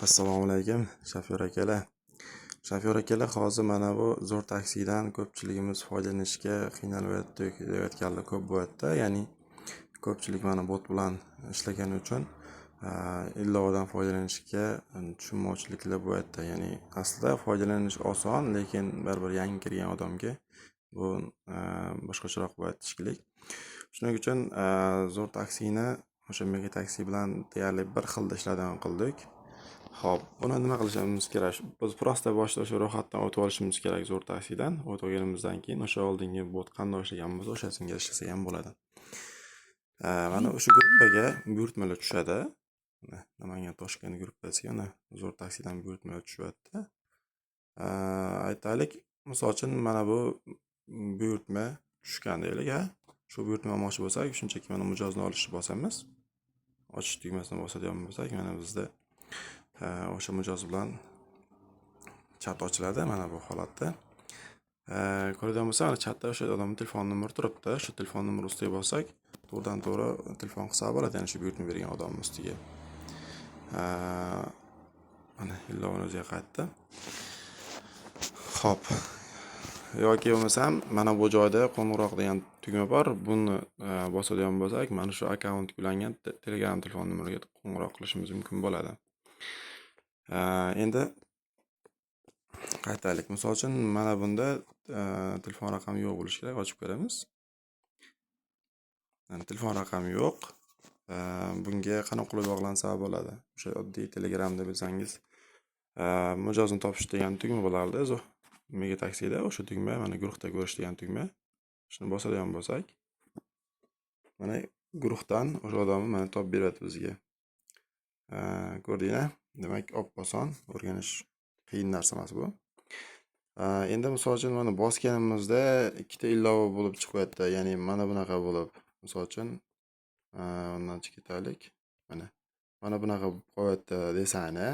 Assalomu alaykum, shofyor akalar. Shofyor akalar, hozir mana bu zo'r taksidan ko'pchiligimiz foydalanishga qiynalyapti deyayotganlar ko'p bo'lyapti. Ya'ni ko'pchilik mana bot bilan ishlagani uchun ilovadan foydalanishga tushunmovchiliklar bo'lyapti. Ya'ni aslida foydalanish oson, lekin baribir yangi kirgan odamga bu boshqacharoq bo'lyapti shekilli. Shuning uchun zo'r taksini o'sha Mega taksi bilan deyarli bir xilda ishlaydigan qildik. Xo'p, buni nima qilishimiz kerak? Biz просто boshida o'sha ro'yxatdan o'tib olishimiz kerak zo'r taksidan. O'tib olganimizdan keyin o'sha oldingi bot qanday ishlagan bo'lsa, o'sha ishlasak ham bo'ladi. Mana o'sha gruppaga buyurtmalar tushadi. Mana Namangan Toshkent gruppasiga mana zo'r taksidan buyurtmalar tushyapti. Aytaylik, misol uchun mana bu buyurtma tushgan deylik, ha. Shu buyurtma olmoqchi bo'lsak, shunchaki mana mijozni olishni bosamiz. Ochish tugmasini bosadigan bo'lsak, mana bizda o'sha mijoz bilan chat ochiladi mana bu holatda. Ko'radigan bo'lsak, mana chatda o'sha odamning telefon nomeri turibdi. Shu telefon nomeri ustiga bossak, to'g'ridan to'g'ri telefon qilsa bo'ladi, ya'ni shu buyurtma bergan odamning ustiga. Mana ilovani o'ziga qaytdi. Xo'p. Yoki bo'lmasam mana bu joyda qo'ng'iroq degan tugma bor. Buni bosadigan bo'lsak, mana shu akkauntga ulangan Telegram telefon nomeriga qo'ng'iroq qilishimiz mumkin bo'ladi. Endi qaytaylik. Misol uchun mana bunda telefon raqami yo'q bo'lishi kerak. Ochib ko'ramiz. Mana telefon raqami yo'q. Bunga qanaqa qilib bog'lansa bo'ladi? O'sha oddiy Telegramda bilsangiz, mijozni topish degan tugma bo'lardi o'zi Mega taksida. O'sha tugma mana guruhda ko'rish degan tugma. Shuni bosadigan bo'lsak, mana guruhdan o'sha odamni mana topib beradi bizga. Ko'rdinglar? Demak, op-oson, o'rganish qiyin narsa emas bu. Endi misol uchun mana bosganimizda ikkita ilova bo'lib chiqyapti. Ya'ni mana bunaqa bo'lib, misol uchun undan chiqib ketaylik. Mana. Mana bunaqa bo'lib qolyapti desani,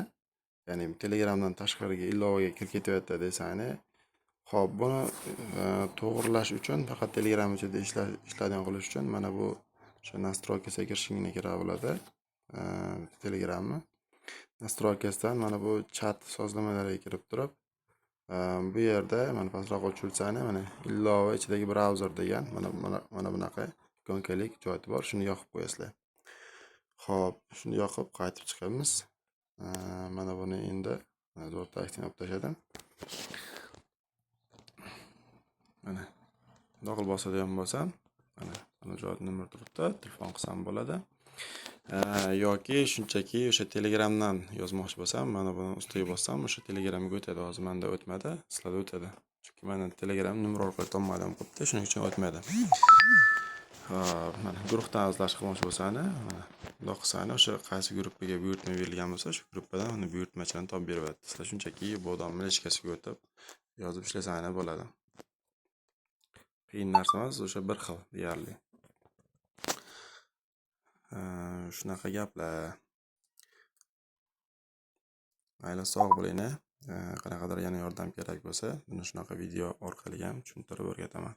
ya'ni Telegramdan tashqariga ilovaga kirib ketyapti desani. Xo'p, buni to'g'rilash uchun faqat Telegram ichida ishlaydigan qilish uchun mana bu o'sha настройка siga kirishingni kerak bo'ladi. Telegramni настройка sidan mana bu chat sozlamalariga kirib turib, bu yerda mana pastroq o'chirsani mana ilova ichidagi brauzer degan mana bunaqa ikonkalik joyi bor. Shuni yoqib qo'yasizlar. Xo'p, shuni yoqib qaytib chiqamiz. Mana buni endi zo'r taksini olib tashladim. Mana bundoq qilib bosadigan bo'lsam, mana joyda nomer turibdi, telefon qilsam bo'ladi. Yoki shunchaki o'sha Telegramdan yozmoqchi bo'lsam, mana buni ustiga bossam, o'sha Telegramga o'tadi. Hozir menda o'tmadi, sizlarda o'tadi. Chunki meni Telegram nomer orqali topmadim qilibdi, shuning uchun o'tmadi. Xo'p, mana guruhdan izlash qilmoqchi bo'lsani, mana bundoq qilsani, o'sha qaysi gruppaga buyurtma berilgan bo'lsa, shu gruppadan uni buyurtmachini topib beryapti. Sizlar shunchaki bu odamni личка siga o'tib yozib ishlasanglar bo'ladi. Qiyin narsa emas, o'sha bir xil deyarli. Shunaqa gaplar. Mayli, sog' bo'linglar. Qanaqadir yana yordam kerak bo'lsa, buni shunaqa video orqali ham tushuntirib o'rgataman.